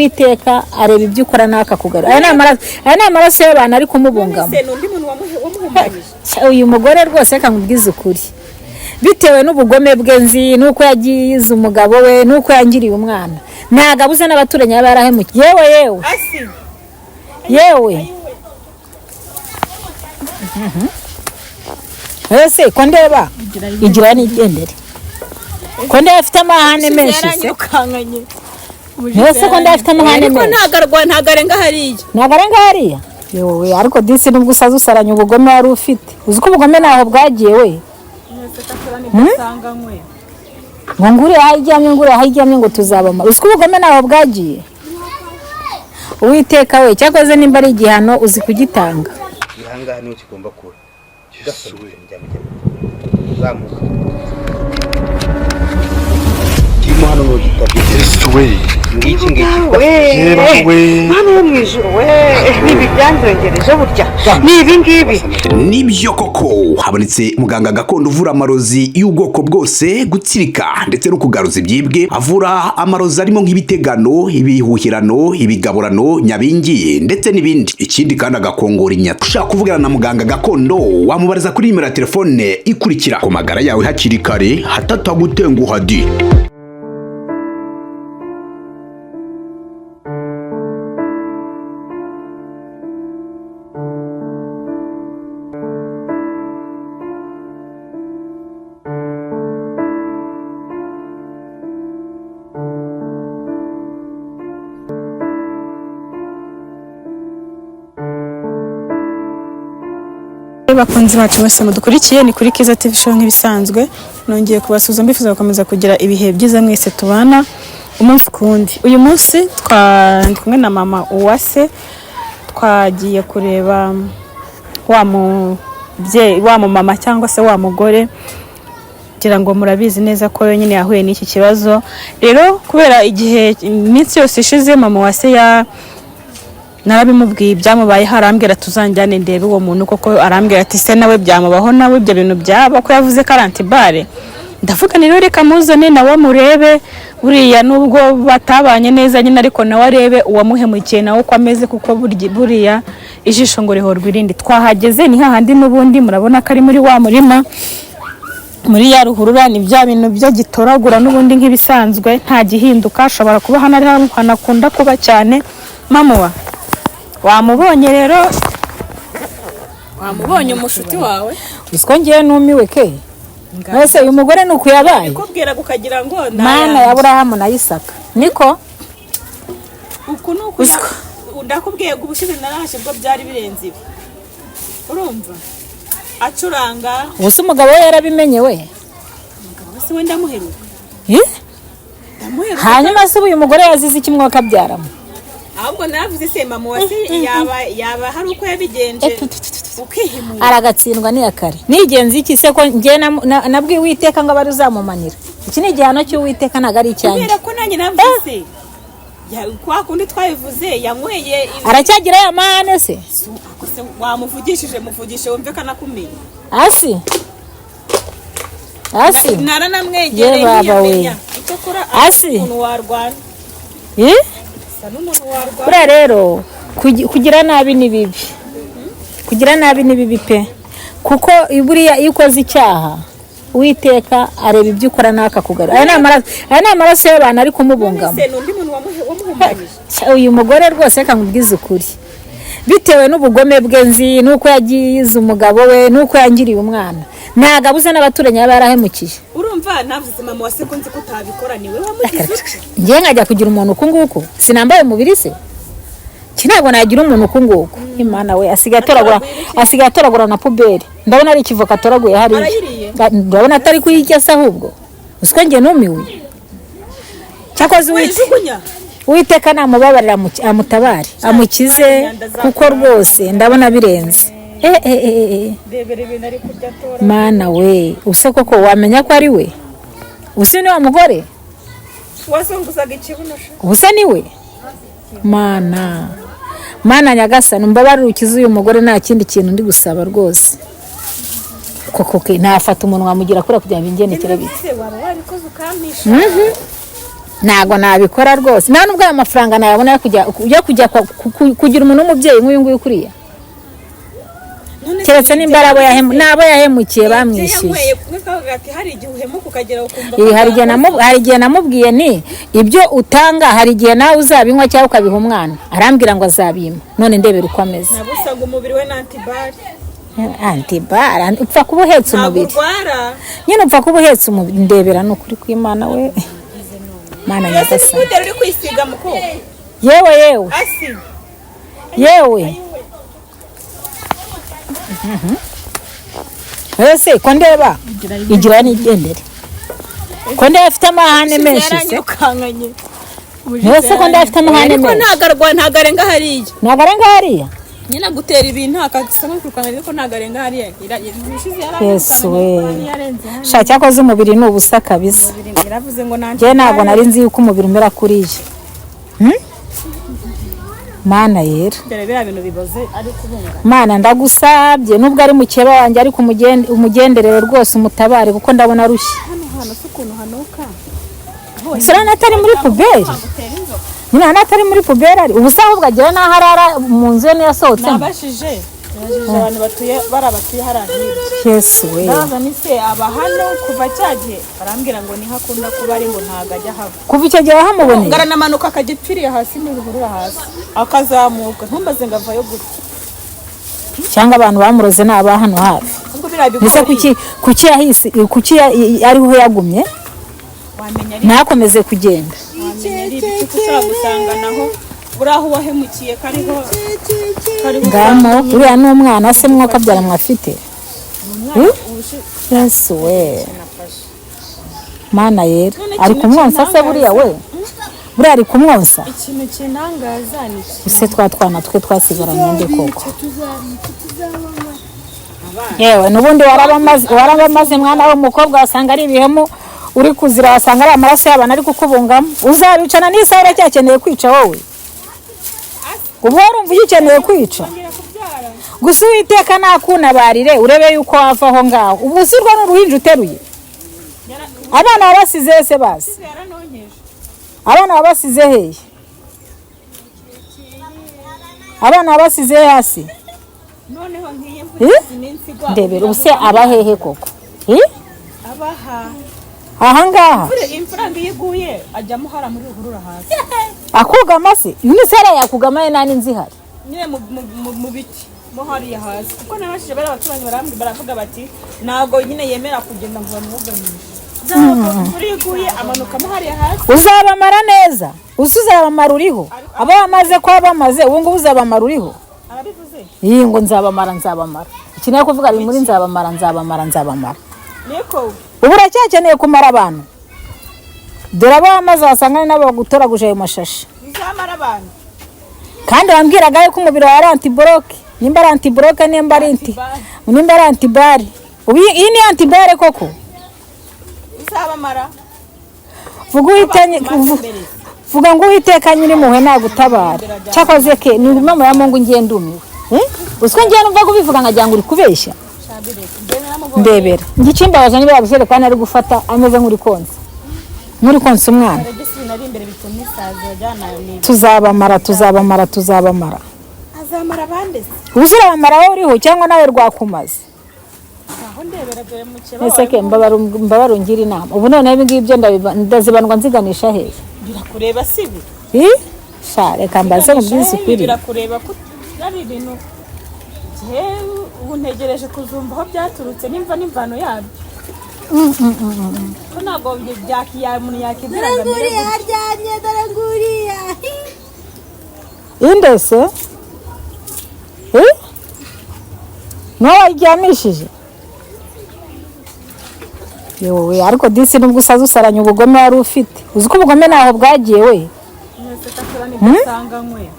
Uwiteka areba ibyo ukora nawe akakugarura. Aya ni amaraso, aya ni amaraso y'abantu ari kumubungamo. Se ni undi muntu wamuhumanyije? Uyu mugore rwose, reka nkubwize ukuri, bitewe n'ubugome bwe nzi, n'uko yagize umugabo we, n'uko yangiriye umwana, ntabwo abuze n'abaturanyi yaba yarahemukiye. Yewe yewe! Asi. Yewe, ese ko ndeba igira n'igendere, ko ndeba afite amahane menshi se? Yaranyirukankanye. Ese ko ndeba afite amahane Ariko menshi? ntagarwa, ntago arenga hariya. Ntabwo arenga hariya. Yewe, ariko disi nubwo usaza usaranye ubugome wari ufite, uzi ko ubugome ntaho bwagiye we. Ngo ngure aho aryamye, ngure aho aryamye, ngo tuzabama. Uzi ko ubugome ntaho bwagiye? Uwiteka we, cyakoze nimba ari igihano uzi kugitanga. Ahangaha niho kigomba kuba uzamuka kirimo hano n'ugitabye. Yesu we! Ngiki ngiki. Yewe we! Mwana wo mu ijuru we, ni ibi byanzongereje burya, ni ibi ngibi. Nibyo koko, habonetse muganga gakondo uvura amarozi y'ubwoko bwose, gutsirika ndetse no kugaruza ibyibwe. Avura amarozi arimo nk'ibitegano, ibihuhirano, ibigaburano, nyabingi ndetse n'ibindi. Ikindi kandi agakongora inyata. Ushaka kuvugana na muganga gakondo, wamubariza kuri nimero ya telefone ikurikira. Ku magara yawe hakiri kare hatatagutenguha di. Bakunzi bacu bose mudukurikiye, ni kuri Kiza TV Show nk'ibisanzwe. Nongeye kubasuhuza, mbifuza gukomeza kugira ibihe byiza mwese tubana umunsi ku wundi. Uyu munsi ndi kumwe na mama Uwase, twagiye kureba wa mubyeyi, wa mumama cyangwa se wa mugore, ngira ngo murabizi neza ko nyine yahuye n'iki kibazo. Rero kubera igihe, iminsi yose ishize, mama Uwase ya narabimubwiye ibyamubayeho, arambwira tuzanjyane ndebe uwo muntu koko. Arambwira ati se nawe byamubaho, nawe ibyo bintu byaba ko yavuze ko ari antibare. Ndavuga ni rero reka muzane nawe murebe, buriya nubwo batabanye neza nyine, ariko nawe arebe uwamuhemukiye nawe uko ameze, kuko buriya ijisho ngo rihorwa irindi. Twahageze, ni hahandi n'ubundi murabona ko ari muri wa murima, muri ya ruhurura, ni bya bintu byo gitoragura n'ubundi nk'ibisanzwe, nta gihinduka. Ashobora kuba hano ari ahantu akunda kuba cyane. Mamuwa wamubonye rero, Wamubonye umushuti wawe? Uzi ko ngewe numiwe ke? Ese uyu mugore ni uku yabaye? Kubwira ukagira ngo Mana ya Burahamu na Isaka, niko. Uku ni uku. Uziko. Ndakubwiye ngo ubushize narahashe bwo byari birenze ibi, urumva acuranga. Ubu se umugabo we yarabimenye we? Umugabo se we ndamuheruka. Eh? Ndamuheruka. Hanyuma se ubu uyu mugore yazize iki mwaka abyaramo? Ahubwo naravuze se mama wase yaba hari uko yabigenje ukihimura. Aragatsindwa niyakare nigenzi iki se, ko njye nabwiye Uwiteka ngo abe uzamumanira. Iki ni igihano cy'Uwiteka, ntabwo ari icyanjye. Kubera ko nanjye navuze kwa kundi twabivuze yanyweye Aracyagira ya mahane se? Ako se wamuvugishije? Muvugishe wumve ko anakumenya. Asi, asi. Naranamwegereye. Ye baba we. Ntiyamenya icyakora. Asi. Umuntu warwana. Eh? Asa n'umuntu warwana. Buriya rero kugira nabi ni bibi, kugira nabi ni bibi pe, kuko buriya iyo ukoze icyaha, Uwiteka areba ibyo ukora nawe akakugarura. Aya ni amaraso, aya ni amaraso y'abantu ari kumubungamo. Se ni undi muntu wamuhumanyije? Uyu mugore rwose, reka nkubwize ukuri, bitewe n'ubugome bwe nzi, n'uko yagize umugabo we, n'uko yangiriye umwana, ntabwo abuze n'abaturanyi yaba yarahemukiye. Urumva navuze mama wase ko nzi ko utabikora, niwe wamugize utyo. Ngewe nkajya kugira umuntu uku nguku? Sinambaye umubiri se? Iki ntabwo nagira umuntu uku nguku. Imana we, asigaye atoragura, asigaye atoragura na puberi. Ndabona ari ikivoka atoraguye hariya. Arayiriye? Ndabona atari kuyirya se ahubwo. Uzi ko njye numiwe? Cyakoze Wijugunya. Uwiteka namubabarira, amutabare, amukize, kuko rwose ndabona birenze. Eh, eh, eh, eh. Rebera ibintu ari kurya atora. Mana we, use koko wamenya ko ari we? Use ni wa mugore? Wazunguzaga ikibuno sha. Ubuse ni we? Mana, Mana nyagasani, umbabarire ukize uyu mugore, nta kindi kintu ndi gusaba rwose. Koko ke nafata umunwa mugira kuriya kugira ngo ingendekere bite? Se waba wabikoze ukampisha? Ntabwo nabikora rwose, nta nubwo aya mafaranga nayabona yo kujya kugira umuntu w'umubyeyi nk'uyu nguyu kuriya. None se Keretse nimba ari n'abo yahemukiye ibyo bamwishyuye. Yanyweye kumwe kavuga ati hari igihe uhemuka ukagera ukumva Eh, hari igihe namubwiye ni ibyo utanga, hari igihe nawe uzabinywa cyangwa ukabiha umwana, arambwira ngo azabima. None ndebera uko ameze. Nabusaga umubiri we na antibari. Antibara upfa kuba uhetse Ntabwo umubiri. urwara. Nyine upfa kuba uhetse umubiri. Ndebera, ni ukuri kw'Imana we, Mana Yose nyagasani. puderi uri kwisiga muko. Yewe yewe! Asi. Yewe, ese ko ndeba igira n'igendere, ko ndeba afite amahane menshi se? Yaranyirukankanye. Ese ko ndeba afite amahane Ariko menshi? ntago arwa, ntago arenga hariya. Ntabwo arenga hariya. Nyine agutera ibintu akasa nk'ukwirukanka, ariko ntago arenga hariya. Ubushize Yesu we! yaranyirukankanye, yarenze hano. Sha, cyakoze umubiri ni ubusa kabisa. Yaravuze ngo nanjye. Njyewe ntabwo nari nzi yuko umubiri umera kuriya. Mana yera! Dore biriya bintu biboze ari kubunga. Mana, ndagusabye, nubwo ari mukeba wanjye, ariko umugenderere rwose, umutabare, kuko ndabona arushye. Hano hantu si ukuntu hanuka. Gusa urabona atari muri puberi. Gutera inzoka. Nyine hano atari muri puberi, ari ubusa, ahubwo agira n'aho arara mu nzu ye niyo yasohotsemo. Nabajije abantu batuye, bari abatuye hariya hirya. Yesu we! Ndabaza ni se aba hano kuva cya gihe, barambwira ngo niho akunda kuba ari, ngo ntabwo ajya ahava. Kuva icyo gihe wahamuboneye? Ngo aranamanuka akajya ipfiriye hasi n'uruhurura hasi, akazamuka, ntumbaze ngo avayo gute. Cyangwa abantu bamuroze ni aba hano hafi. Ubwo biriya Ese bigori kuki yahise, kuki ariho yagumye? Wamenya ari Ntakomeze kugenda. Wamenya ari ibiki ko ushobora gusanga naho buriya aho wahemukiye kariho. Ngamo uriya ni umwana se mwuka abyara mwafite? Yesu we, Mana yera! Ari kumwonsa se buriya we? Buriya ari kumwonsa? Ikintu kintangaza ni iki? Ese twa twana twe twasigaranye nde koko? Yewe, n'ubundi warabamaze mwana w'umukobwa, wasanga ari ibihemu uri kuzira, wasanga ari amaraso y'abantu ari kukubungamo. Uzabicana n'isaha, uracyakeneye kwica wowe? Ubu warumva ugikeneye kwica? Gusa Uwiteka nakunabarire, urebe yuko wava aho ngaho. Ubu usirwa n'uruhinja uteruye, abana wabasize se bazi? Yaranonkeje. Abana wabasize hehe? Abana wabasize he hasi? Noneho nk'iyi mvura Eh? imaze iminsi igwa. Ndebera, ubu se aba hehe koko? Eh? Abaha. Aha ngaha? Imvura ngo iyo iguye ajyamo hariya muri ruhurura hasi. Akugama se? None se hariya yakugama ye nani nzi ihari? Nyine mu biti mo hariya hasi, kuko nabashije bari abaturanyi barambwira, baravuga bati ntabwo nyine yemera kugenda ngo bamwugamishe. Imvura iyo iguye amanukamo hariya hasi. Uzabamara neza, uzi uzabamara uriho. Abo bamaze kuba bamaze, ubu ngubu uzabamara uriho. Arabivuze. Iyi ngo nzabamara, nzabamara, iki nayo kuvuga ari muri nzabamara, nzabamara, nzabamara. Niko. Ubu uracyakeneye kumara abantu? Dore abo wamaze wasanga ari nabo bagutoraguje ayo mashashi. Uzamara abantu. Kandi wambwiraga yuko umubiri wawe ari antiboroke, nimba ari antiboroke, nimba ari antibare. Ubu iyi ni antibare koko? Uzabamara. Vuga ngo Uwiteka nyir'impuhwe nagutabara. Cyakoze ke ni impamo ya Mungu, ngiye ndumiwe. Eh? Uziko ngiye numva kubivuga nkagira ngo uri kubeshya. Ndebera, njye ikimbabaza niba yabijerekani ari gufata ameze nk'uri konsa umwana. Regisi nari imbere bituma isazi wajyana ni Tuzabamara, tuzabamara, tuzabamara. Azamara abandi se? Uzi urabamara wowe uriho cyangwa nawe rwakumaze? Aho ndebera, dore mukeba. Ese ke mbabara ungira inama, ubu noneho ibi ngibyo ndazibandwa nziganisha hehe? Birakureba si ibi? Ih? Sha, reka mbaze mu by'isi ukuri. Birakureba ko ari ibintu njyewe ubu ntegereje kuzumva aho byaturutse nimva n'imvano yabyo, ko ntabwo umuntu yakibwira ngo amere gutya. Aryamye, dore nguriya. Inde se? Eh? Niwe wayiryamishije? Yewe, ariko disi nubwo usaza usaranye ubugome wari ufite, uzi ko ubugome ntaho bwagiye we. Mwese kakura nibyo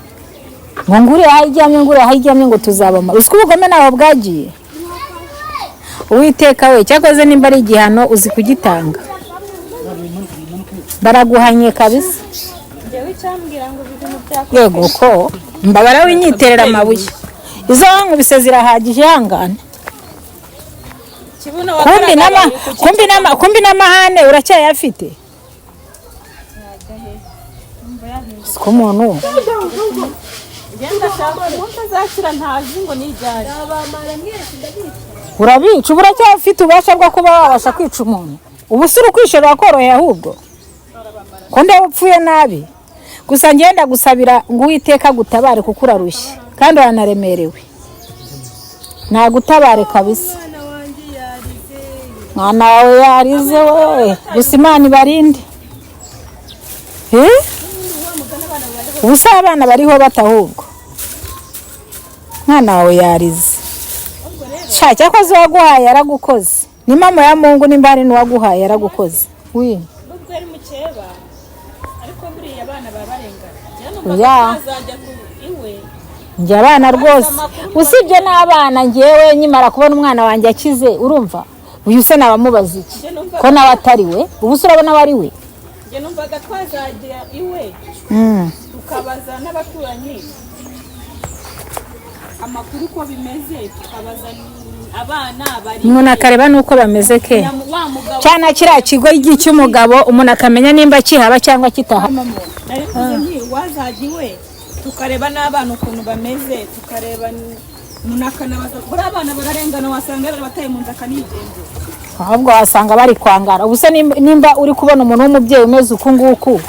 Ngo nguriya aho aryamye, nguriya aho aryamye, ngo tuzabamara. Uzi ko ubugome ntaho bwagiye? Uwiteka we, cyakoze nimba ari igihano uzi kugitanga, baraguhanye kabisa. Njyewe icyambwira ngo ibi bintu byakozwe. Yego ko mbabara winyiterera amabuye, izo wankubise zirahagije, ihangane. Kibuno. Kumbi n'amahane uracyayafite. Siko umuntu Ngenda shaka umunsi azakira ntazi ngo nijyane. Urabica, ubu uracyafite ububasha bwo kuba wabasha kwica umuntu. Ubu si ukwishora koroheye, ahubwo ko ndeba upfuye nabi. Gusa ngenda gusabira ngo Uwiteka agutabare, kuko urarushye kandi uranaremerewe. Nagutabare kabisa. Mwana wawe yarize we. Gusa Imana ibarinde. Eh? Ubu se abana bariho bata? Ahubwo mwana wawe yarize. Sha, cyakoze uwaguhaye yaragukoze. Ni mama ya Mungu, nimba hari n'uwaguhaye yaragukoze wi. Nubwo ari mukeba, ariko buriya abana baba barengana. Njyewe numva Oya. ko azajya ku iwe. Njye abana rwose, usibye n'abana, ngewe nkimara kubona umwana wanjye akize, urumva uyu se nabamubaza iki ko nawe atari we? Ubu se urabona aba ari we? Njye numvaga twazajya iwe, tukabaza n'abaturanyi amakuru uko bimeze, tukabaza abana bari Umuntu akareba n'uko bameze ke. Wa mugabo. Cyane kiriya kigo cy'umugabo, umuntu akamenya nimba kihaba cyangwa kitahaba. Nari mvuze nti wazajya iwe tukareba n'abana ukuntu bameze, tukareba umuntu akanabaza. Buriya abana bararengana, wasanga yarabataye mu nzu akanigendera. Ahubwo wasanga bari kwangara. Ubu se nimba uri kubona umuntu w'umubyeyi umeze uku nguku,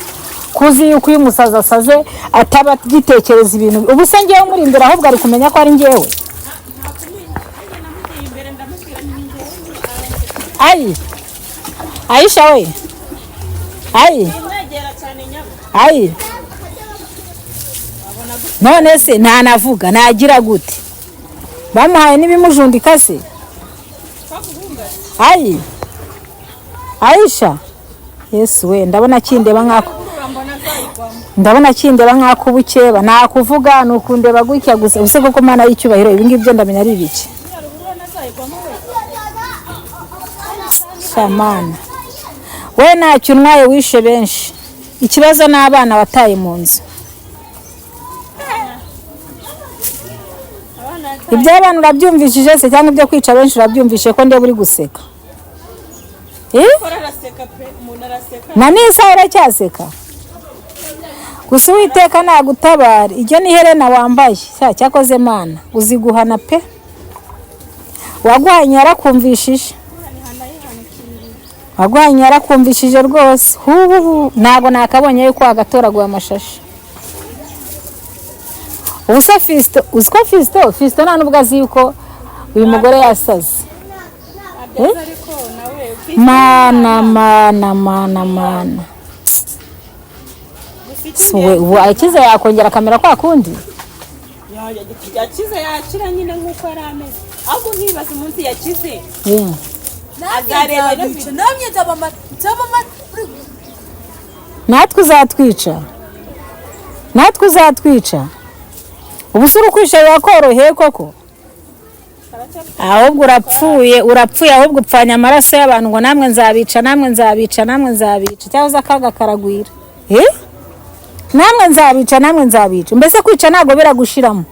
kuzi yuko iyo umusazi asaze ataba agitekereza ibintu, ubu se ngewe umuri imbere ahubwo ari kumenya ko ari ngewe? Namugiye imbere ndamubwira nti ni njyewe. Ayi Ayisha we, ayi. Mwegera cyane nyabo. Ayi, none se ntanavuga nagira gute? Bamuhaye n'ibimujundika se. Ayi Ayisha, Yesu we, ndabona kindeba nk'ako, ndabona kindeba nk'ako ubukeba. Nakuvuga ni ukundeba gutya gusa. Ubuse koko Mana y'icyubahiro, ibi ngibyo ndamenya ari ibiki? Shamana we, ntacyo untwaye, wishe benshi. Ikibazo ni abana wataye mu nzu. Iby'abana urabyumvishije se, cyangwa ibyo kwica benshi urabyumvishije, ko ndeba uri guseka? Eh? Araseka pe, umuntu araseka. Na n'isaha uracyaseka. Gusa Uwiteka nagutabara. Iryo ni herena wambaye. Cya cyakoze Mana uzi guhana pe. Waguhanye yarakumvishije, waguhanye yarakumvishije rwose. Huhuhu, ntabwo nakabonye yuko wagatoraguye amashashi. Ubu se Fisito, uzi ko Fisito nta nubwo azi yuko uyu mugore yasaze? Eh? Ariko nawe Mana, Mana, Mana, Mana! Gusa Si we ubu akize yakongera akamera kwa kundi? Yakize, yakira nyine nk'uko yari ameze, ahubwo nkibaza umunsi yakize azareba ino video. Namwe nzabamara, nzabamara. Natwe uzatwica, natwe uzatwica. Ubu se urukwisha birakoroheye koko? Ahubwo urapfuye, urapfuye. Ahubwo upfanye amaraso y'abantu ngo namwe nzabica, namwe nzabica, namwe nzabica. Cyangwa se akaga karagwira. Eh? Namwe nzabica, namwe nzabica. Mbese kwica ntabwo biragushiramo?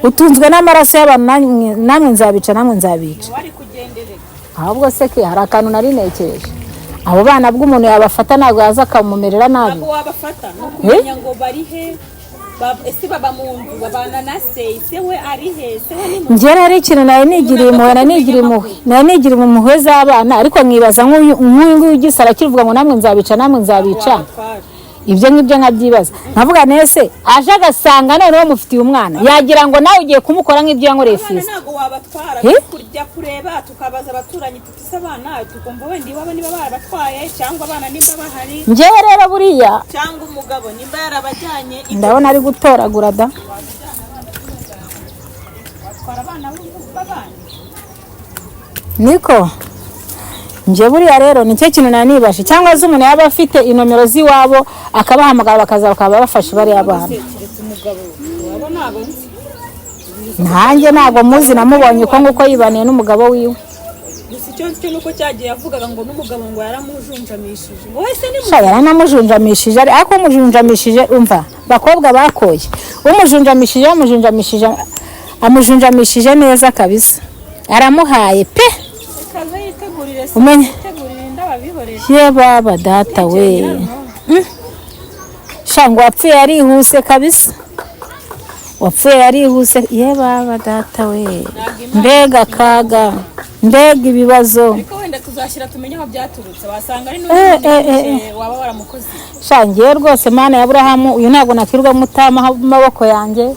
Utunzwe n'amaraso y'abantu. Namwe, namwe nzabica, namwe nzabica. Wari kugenderera. Ahubwo se ke hari akantu nari nekereje: abo bana bw'umuntu yabafata, ntabwo yaza akamumerera nabi? Ntabwo wabafata, ni ukumenya ngo bari he, ese baba mu nzu, babana na se, ese we ari he, se we ni mu Njye rero ikintu nari nigiriye impuhwe, nari nigiriye impuhwe, nari nigiriye impuhwe z'abana. Ariko nkibaza nk'uyu nguyu ugisara akivuga ngo namwe nzabica, namwe nzabica. Wabatwara. Ibyo ngibyo nkabyibaza, nkavuga nese aje agasanga noneho mufitiye umwana, yagira ngo nawe ugiye kumukora nk'ibyo yankoreye. Abana Fisito. ntabwo wabatwara. Eh? Kujya kureba, tukabaza abaturanyi tuti se abana tugomba wenda iwabo niba barabatwaye, cyangwa abana nimba bahari, Njyewe rero buriya cyangwa umugabo nimba yarabajyanye ibyo. Ndabona ari gutoragura da. Batwara abana b'abana. Niko njye buriya rero nicyo kintu nanibashe, cyangwa se umuntu yaba afite inomero z'iwabo akabahamagara bakaza bakaba bafashe bariya bana. Keretse umugabo wabo, ntabwo nzi. Ntanjye ntabwo muzi, namubonye uko nguko yibaniye n'umugabo wiwe. Gusa icyo nzi cyo nuko cyagiye yavugaga ngo n'umugabo ngo yaramujunjamishije, ngo wese ni Sha, yaranamujunjamishije, ariko umujunjamishije, umva bakobwa bakoye, umujunjamishije amujunjamishije, amujunjamishije neza kabisa, aramuhaye pe. Kaza yitegurire se. Umenye. Yitegurire inda babihorere. Ye baba data we. Sha, ngo wapfuye yarihuse kabisa, wapfuye yarihuse. Ye baba data we, mbega akaga, mbega ibibazo! Ariko wenda tuzashyira tumenye aho byaturutse, wasanga ari Eh, eh, eh, n'undi waba waramukoze. Sha, ngewe rwose, Mana ya Aburahamu, uyu ntabwo nakwirirwa mutama amaboko yanjye.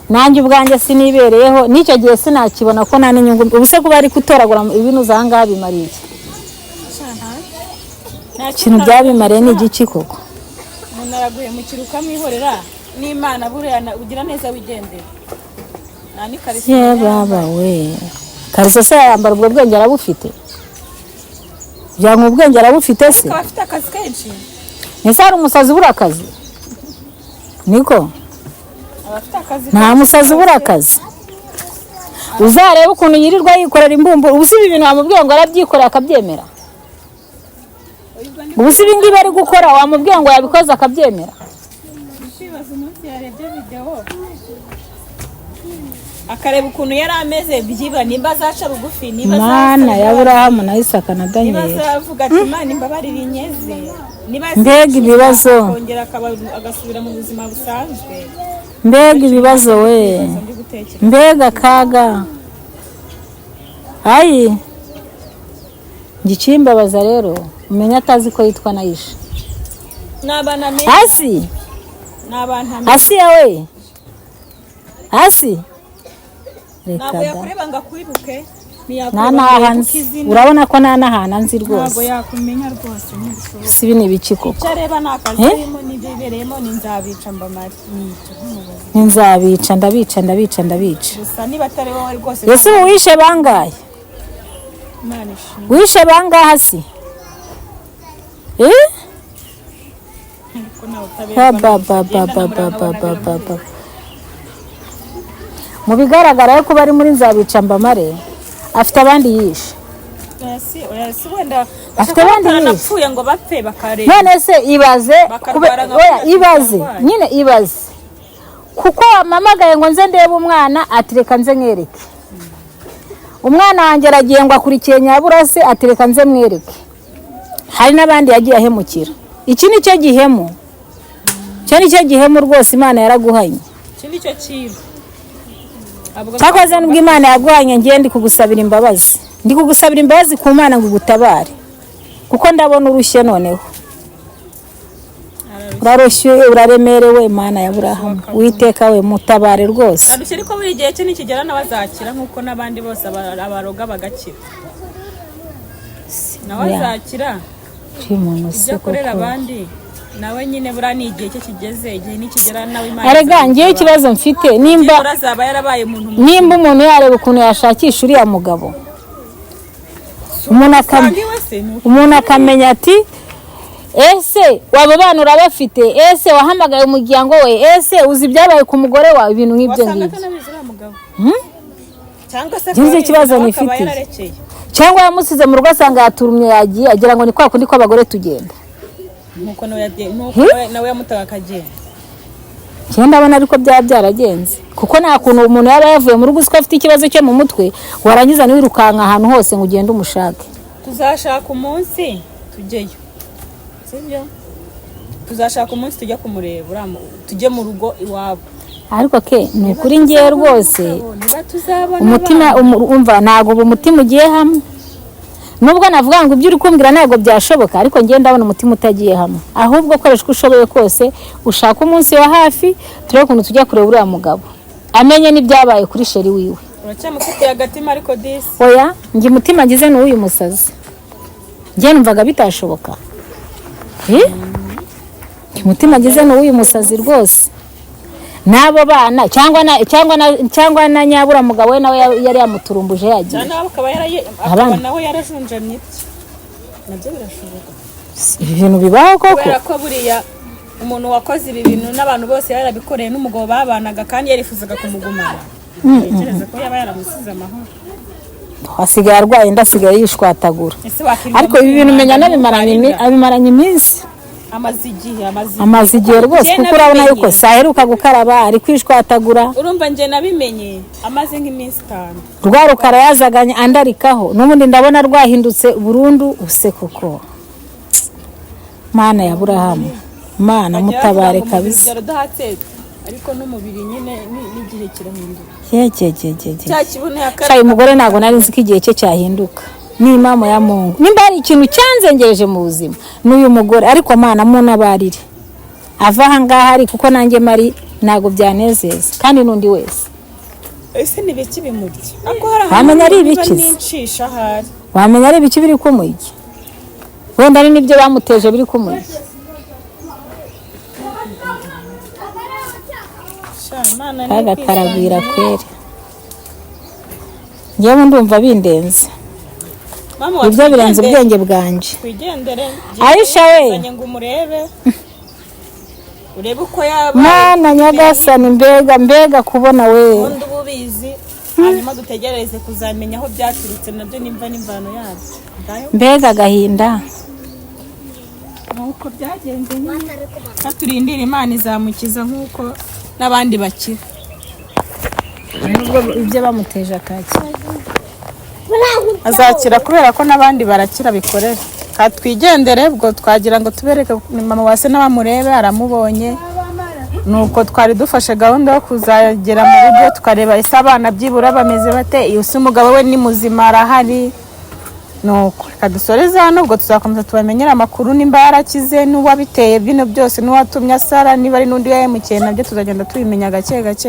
Nanjye ubwanjye sinibereyeho n'icyo gihe, sinakibona ko nta n'inyungu. Ubu se kuba ari gutoragura ibinuza aha ngaha bimariye iki? Nta Ikintu byabimariye ni igiki koko? Umuntu araguhemukira ukamwihorera, n'Imana buriya ugira neza wigendera, nta n'ikariso. Ye baba we, kariso se yambara? Ubwo bwenge arabufite? Byanga, ubwenge arabufite se? Akaba afite akazi kenshi. Ese hari umusazi ubura akazi? Niko. Aba afite akazi Nta kenshi. musazi ubura akazi. Uzarebe ukuntu yirirwa yikorera imbumburo. Ubu si ibi bintu wamubwiye ngo arabyikorera akabyemera? Ubu si ibi ngibi ari gukora wamubwiye ngo yabikoze akabyemera? Kwibaza umunsi yarebye videwo akareba ukuntu yari ameze, byiba nimba azaca bugufi, niba Mana azasaba ya Aburahamu na Isaka na niba Daniyeli! azavuga ati: "Imana imbabarire inyeze", niba Mbega azicuza, ibibazo. akongera agasubira mu buzima busanzwe. Mbega ibibazo we! Ibibazo ndi gutekereza. Mbega akaga! Ayi, ngikimbabaza rero, umenya atazi ko yitwa Nayisha. Ni abantu amenya. Hasi. Ni abantu amenya. Asiya we, hasi, reka Ntabwo da. yakureba ngo akwibuke. Nta Ntiyakureba ngo n'aho yibuke nzi. izina. Urabona ko nta n'ahantu nzi Ntabwo rwose. yakumenya rwose, ntibishoboka. Si ibi ni ibiki koko? Icyo areba ni akazi Eh? arimo n'ibyo yibereyemo, ni nzabica mbamare, ni ibyo, ntubaze. Nzabica, ndabica, ndabica, ndabica. Gusa niba atari wowe rwose. Ese ubu wishe bangahe? Imana ishimwe. Wishe bangahe si? Eh? Ko nawe utaberwa. Ba ba ba ba ba ba ba ba ba. Mu bigaragara yo kuba ari muri nzabica mbamare, afite abandi yishe. Oya, si wenda Afite abandi yishe. batanapfuye ngo bapfe bakareba. None se ibaze Bakarwara nka oya, kuriya ibaze barwaye. nyine, ibaze kuko wampamagaye ngo nze ndebe umwana, ati reka nze mwereke umwana wanjye, aragiye ngo akurikiye nyaburase, ati reka nze mwereke. Hari n'abandi yagiye ahemukira. Iki ni cyo gihemu, icyo ni cyo gihemu rwose. Imana yaraguhanye. Iki ni cyo cyiza. Avuga ko Cyakoze nubwo Imana yaguhanye, ngiye ndi kugusabira imbabazi, ndi kugusabira imbabazi ku Mana ngo igutabare, kuko ndabona urushye noneho, urarushye, uraremerewe. Mana ya Burahamu, Witeka we, mutabare rwose. Arushye, ariko buri gihe cye nikigera nawe azakira nk'uko n'abandi bose abaroga bagakira, nawe azakira. Uyu muntu se Ibyo akorera koko? abandi nawe nyine buriya ni igihe cye kigeze, igihe nikigera nawe Imana Arega ngewe izamutabara. ikibazo mfite, nimba Byibura azaba yarabaye umuntu muzima. nimba umuntu yareba ukuntu yashakisha uriya mugabo, umuntu Usanga iwe se ni uko. umuntu akamenya ati: "Ese waba bana urabafite? Ese wahamagaye umuryango we? Ese uzi ibyabaye ku mugore wawe?" Ibintu nk'ibyo Wasanga ngibyo. atanabizi uriya mugabo, cyangwa se Njye nzi akaba ikibazo abizi, nawe akaba nifitiye. yararekeye. Cyangwa yamusize mu rugo, asanga yaturumye, yagiye, agira ngo ni kwa kundi kw'abagore tugenda. Nkuko nawe yagiye, nkuko nawe yamutaga akagenda. Njyewe ndabona ariko byaba byaragenze, kuko nta kuntu umuntu yaba yavuye mu rugo uzi ko afite ikibazo cyo mu mutwe, warangiza ntiwirukanka ahantu hose ngo ugende umushake. Tuzashaka umunsi tujyeyo, sibyo? Tuzashaka umunsi tujya kumureba tujye mu rugo iwabo. Ariko ke ni ukuri, ngewe rwose Niba tuzabona umutima umva, ntabwo ubu umutima ugiye hamwe. Nubwo navuga ngo ibyo uri kumbwira ntabwo byashoboka, ariko ngewe ndabona umutima utagiye hamwe. Ahubwo koresha uko ushoboye kose, ushake umunsi wa hafi, turebe ukuntu tujya kureba uriya mugabo, amenye n'ibyabaye kuri chéri wiwe. Uracyamufitiye agatima ariko disi. Oya, njye umutima ngize ni uw'uyu musazi. Njye numvaga bitashoboka. Eh? Njye umutima ngize ni uw'uyu musazi rwose, n'abo bana, cyangwa na nyabura mugabo we nawe yari yamuturumbuje yagiye. Cyangwa nawe akaba akaba Abana. nawe yarajunjamye ibye, nabyo birashoboka. Ibi bintu bibaho koko? Kubera ko buriya umuntu wakoze ibi bintu n'abantu bose yarabikoreye, n'umugabo babanaga kandi yarifuzaga kumugumana, ntekereza ko yaba yaramusize amahoro. Asigaye arwaye inda, asigaye yishwatagura. Ese wakwirirwa Ariko ibi bintu umenya abimaranye iminsi. Amaze igihe, amaze igihe. Amaze igihe rwose. Njye Kuko urabona nabimenye. yuko saheruka gukaraba, ari kwishwatagura. Urumva, njye nabimenye amaze nk'iminsi 5. Rwa rukara yazaga andarikaho, n'ubundi ndabona rwahindutse burundu. Use koko, Mana ya Burahamu! Mana Bajya mutabare bavuga ngo umubiri kabisa. ubyara udahatse, ariko n'umubiri nyine n'igihe kirahinduka. Yegegegege. Cya kibuno Sha, uyu mugore ntabwo nari nzi ko igihe cye cyahinduka. Ni impamo ya Mungu. Nimba hari ikintu cyanzengereje mu buzima ni uyu mugore, ariko Mana munabarire ava aha ngaha ari, kuko nanjye mari ntabwo byanezeza kandi n'undi wese. Ese ni ibiki bimurya? Ariko hari Wamenya ari niba ibikize. nincisha ahari. Wamenya ari ibiki biri kumurya, wenda ari n'ibyo bamuteje biri kumurya. Sha, Imana ni Kaga karagwira kwisanga. kweri, njyewe ndumva bindenze. Mama, Ibyo birenze watwigendere. ubwenge bwanjye. Twigendere. Aisha we. Nzanye ngo umurebe, urebe uko yaba. Mana nyagasani, mbega mbega kubona we. Ubundi uba ubizi, hanyuma dutegereze kuzamenya aho byaturutse nabyo, nimva n'imvano yabyo. Ngayo. Mbega agahinda. Nuko byagenze nyine, katurindira Imana izamukiza nk'uko n'abandi bakira. Nubwo ibyo bamuteje akakira. Azakira kubera ko n'abandi barakira bikorera. Katwigendere ubwo, twagira ngo tubereke ni mama wase n'abamurebe aramubonye. Nuko twari dufashe gahunda yo kuzagera mu rugo tukareba ese abana byibura bameze bate, iyo se umugabo we ni muzima arahari. Nuko reka dusoreze hano, ubwo tuzakomeza tubamenyere amakuru nimba yarakize, n'uwabiteye bino byose, n'uwatumye asara, niba ari n'undi yahemukiye, nabyo tuzagenda tubimenya gake gake.